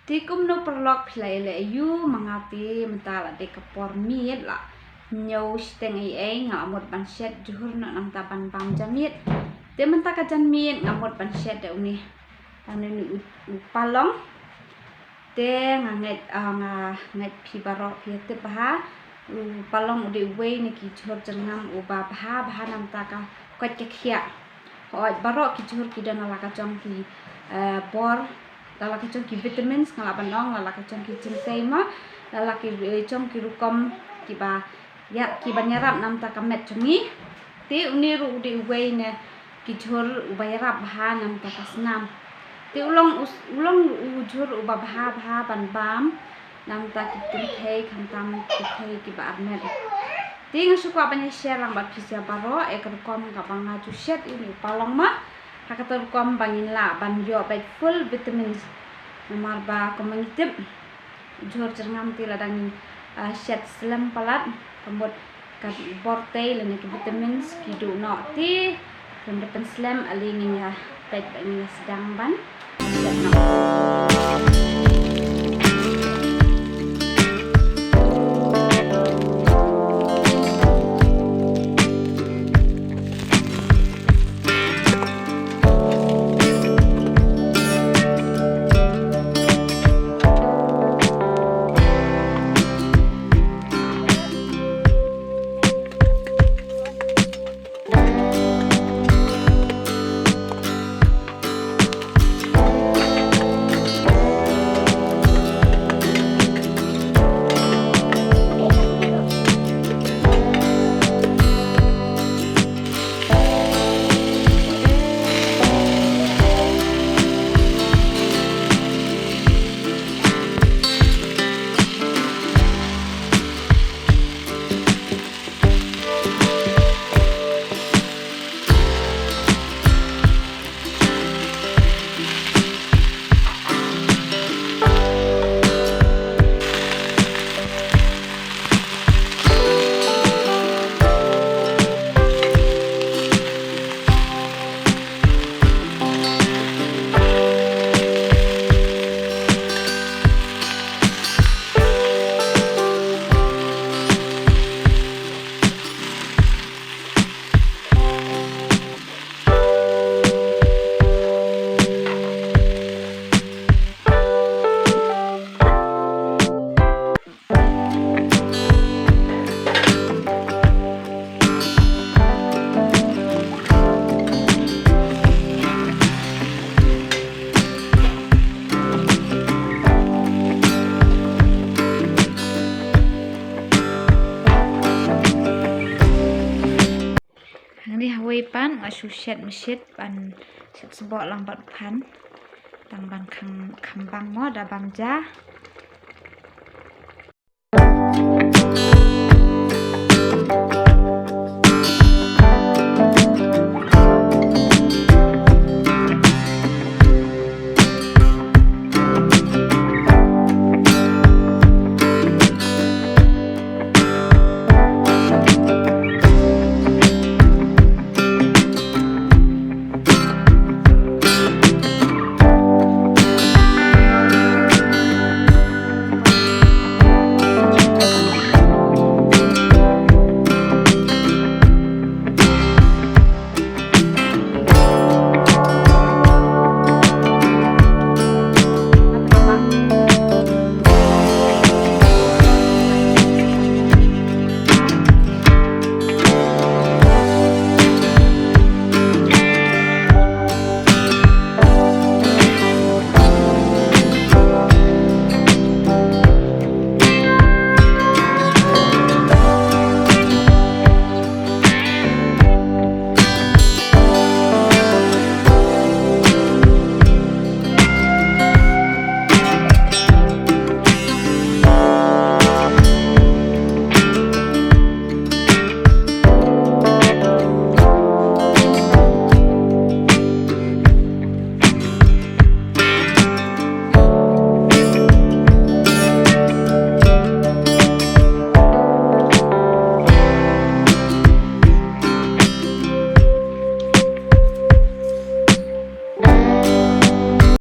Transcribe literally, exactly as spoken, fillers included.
Te kumno paralok phi la ïa leh aiu? Ma nga te mynta la dei ka por miet, la hynñiew shiteng eiei, nga la mut ban shet jhur noh namar ban bam ja miet. Te mynta ka jan miet nga mut ban shet da une, da une u, u palong. Te nga ngeit, ah, nga ngeit phi baroh phi tip bha, u palong u dei uwei na ki jhur jyrngam uba bha bha namar ka koit ka khiah. Hooid, baroh ki jhur ki don la ka jong ki, eh, bor, la ka jong ki vitamins, nga lah ban ong, la ka jong ki jingtei mo, la ki, eh, jong ki rukom kiba ïa, kiban ïarap namar ka met jong ngi. Te une ruh u dei uwei na ki jhur uba ïarap bha namar ka snam. Te u long u, u long u jhur uba bha bha ban bam namar ki kynthei, khamtam ki kynthei kiba armet. Te nga shu kwah ban ïa share lang bad phi sha baroh ïa ka rukom kaba nga ju shet ïa une u palong mo, ha kata rukom ba ngin lah ban ïoh bad full vitamins. Namar ba kumba ngi tip, jhur jyrngam te lada ngi, ah, shet slem palat, ka mut ka bor tei lane ki vitamins ki duh noh. Te khlem da pynslem, ale ngin ïa peit ba ngin ïa sdang ban shet noh. Hangne hawei pat nga shu shet mashit ban shet sboh lang bad phan. Tang ban kham, kham bang mo da bam ja.